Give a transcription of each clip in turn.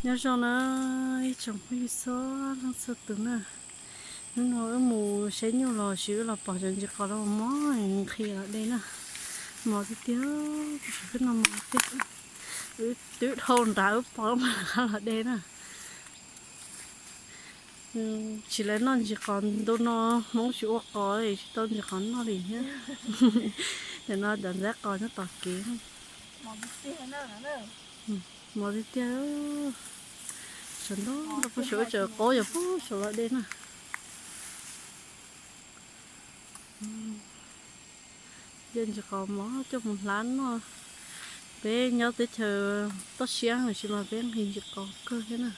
Nyob zoo na ib tsoom phooj ywg txhua leej txhua tus na. Hnub no wb mus saib nyuj los sis wb los pom cov ntsis qos no mos mos nqhis los de na. Mos tiag tiag, tus saum twb no mos tiag. Wb twb dhau nrad wb pom mas rov qab los de na. Tsis lawv noj ntsis qos ntu no, Hmoob tsis ua qos tsis tau ntsis qos noj li thiab. Nim no cov ntxaib qos nyob tom kev. Mos tiag tiag, sawv ntau ntau puag saum wb tseem qaub yog puag saum los de na. Cia ntsis qos mos coj mus hlab noj. Peb nyob teb chaws toj siab tab sis mas peb nqhis ntsis qos kawg thiab na.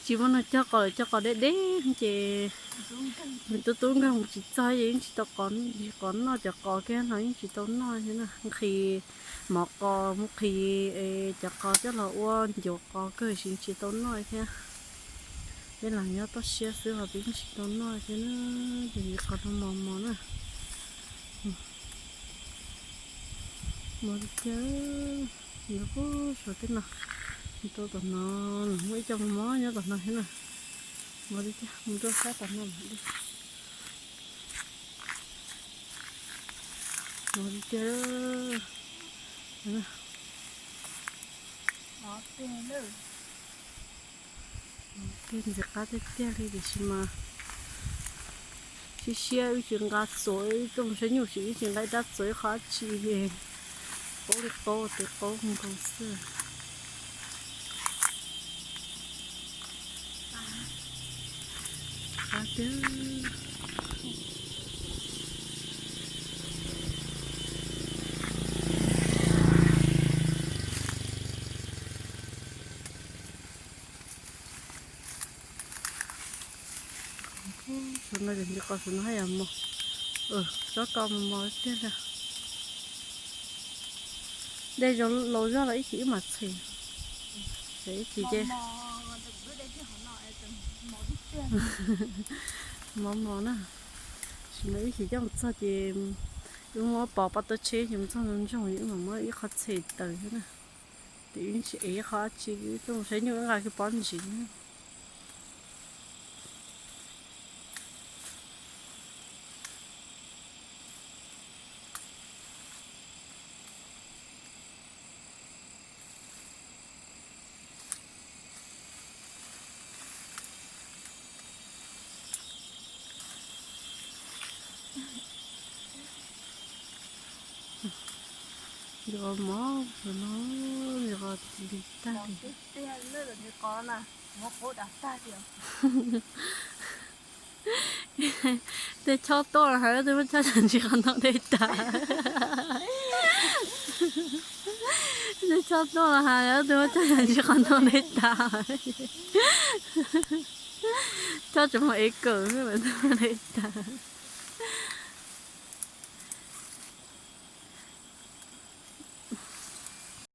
Tsis muaj neeg cog qos lawm, cog qos deb deb ces nws tub tub nkeeg mus tsis txog ces yeej tsis tau qos, ntsis qos noj, cov qos kiag no yeej tsis tau noj thiab na. Nqhis mov qos mus nqhis cov qos coj los ua ncuav qos kawg tsis tsis tau noj thiab. Peb los nyob toj siab xwb los peb yeej tsis tau noj thiab na. Ces ntsis qos no mos mos na. Mos tiag tiag, nyob puag saum tej no, mus rau tom no, muaj ib co mos mos nyob tom no thiab na. Mos tiag tiag, mus rau sab tom no. Mos tiag tiag. Ntxim qab tiag tiag li tiam sis mas siab siab wb tsis nqa txuas, wb tuaj mus saib nyuj ces wb tsis nqa ib rab txuas ib qho dab tsi, qaub li qaub tes qaub nkaus xwb. Qab tiag. Saum no cov ntsis qos saum no haj yam mos, tsob ko mos mos tiag li. De zoo laus zog los ib chim wb mam txhem, ib chim ces mos mos na. Sim no ib chim coj mus txog ces wb muab pov pov tau tsheb ces mus txog ntsoog ces wb mam muab ib qho txhem tawm xwb na. Ces wb tsis ev ib qho dab tsi, wb tuaj mus saib nyuj wb nqa kiag pob ntsis. Ntsis qos mos no, ntsis qos ntws tag li. Tej chob tuaj los hais leej twg muab chob cov ntsis qos no de tas. Tej chob tuaj los hais leej twg muab chob cov ntsis qos no de tas. Chob tseem mus ev kawm xwb mas twb muab de tas.